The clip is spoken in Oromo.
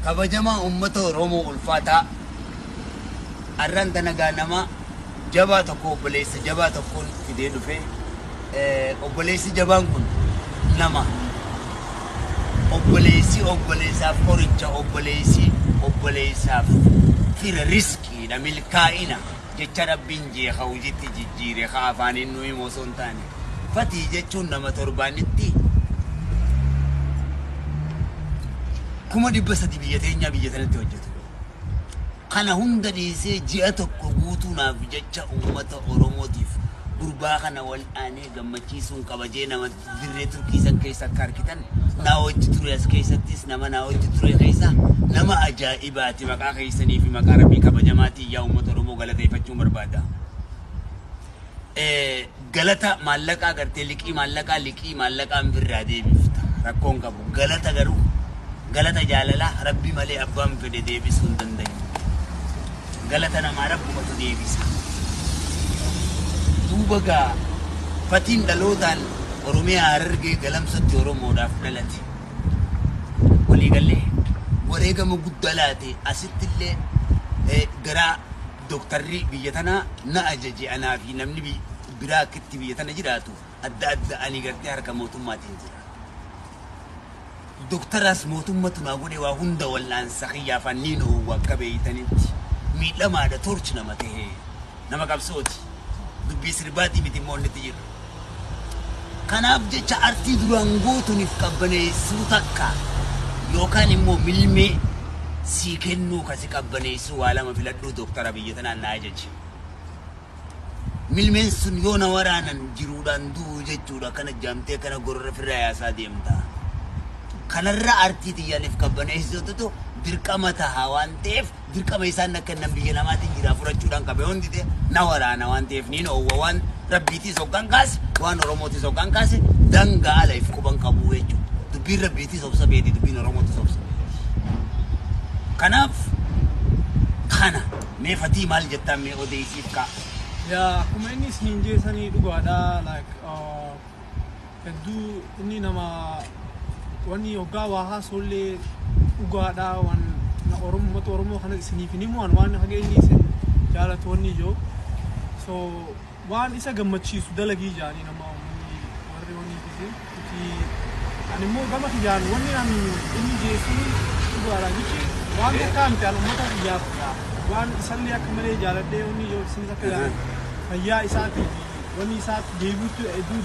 Kabajamaa uummata Oromoo ulfaataa, arraan tana gaa nama jabaa tokko, obboleessa jabaa tokkoon fidee dhufe. Obboleessi jabaan kun nama obboleessi obboleessaaf qoricha, obboleessi obboleessaaf fira, riskiidha, milkaa'ina jecha Rabbiin jeeqa hojiitti jijjiire haa afaaniin nu himu osoo hin taane. Fatii jechuun nama torbaanitti 300,000 biyya teenyaa biyya tanatti hojjetu. Kana hunda dhiisee ji'a tokko guutuu naaf jecha uummata Oromootiif gurbaa kana wal'aanee gammachiisuun qabajee nama dirree Turkii san keessa akka argitan naa hojii ture, as keessattis nama naa hojii ture keessa nama ajaa'ibaati. Maqaa keessanii fi maqaa Rabbii kabajamaatiin yaa uummata Oromoo galateeffachuun barbaada. Galata maallaqaa gartee liqii maallaqaa liqii maallaqaan birraa deebifta, rakkoon qabu. Galata garuu, galata jaalalaa Rabbi malee abbaan fedhe deebisuu hin danda'u. Galata namaa Rabbumatu deebisa. Duuba gaa Fatiin dhalootaan Oromiyaa Harargee Galamsatti Oromoodhaaf dhalate. Waliigallee wareegama guddaa laate. Asitti illee garaa dooktarri biyya tanaa na ajaje, anaa fi namni biraa akkitti biyya tana jiraatu adda adda, ani gartee harka mootummaatiin jira. Doktaraas mootummatu naa godhe, waa hunda wal'aansa kiyyaaf anniin oowwa akka beeytanitti. Miidhamaadha, torch nama ta'e, nama qabsooti. Dubbii sirbaatii miti immoo inni jira. Kanaaf jecha artii duraan gootuniif qabbaneessuu takka yookaan immoo milmee sii kennuu kasi qabbaneessuu, waa lama filadhuu doktara biyya tanaan na ajaje. Milmeen sun yoo na waraanan jiruudhaan du'uu jechuudha, kana jaamtee kana gorora firraa yaasaa deemta. Kanarra artii xiyyaaniif qabbaneessitutu dirqama taha waan ta'eef, dirqama isaan akka nan biyya namaatiin jira fudhachuudhaan qabe hundi ta'e na waraana waan ta'eef niin oowwa. Waan Rabbiitis hoggaan kaase, waan Oromootis hoggaan kaase, dangaa ala if quban qabu jechuudha. Dubbiin Rabbiitis obsa beeti, dubbiin Oromootis obsa beeti. Kanaaf kana mee Fatii maal jettaan, mee odeessiif ka'a. Yaa, akkuma inni isiniin jeessanii dhugaadha. Like hedduu inni nama wanni hoggaa waa haasoollee dhugaadha, waan Oromoo, uummata Oromoo kana isiniif hin himu waan haga inni isin jaalatu wanni ijoo. So waan isa gammachiisu dalagii jaanii nama uummanni warri wanni fise nuti. Ani immoo gama kiyyaan wanni an inni jeessuun dhugaadha jechi waan takkaa miti. An uummata kiyyaaf waan isallee akka malee jaaladhee wanni yoo isinis akka jaalladhu fayyaa isaatii fi wanni isaatti deebi'utti hedduu.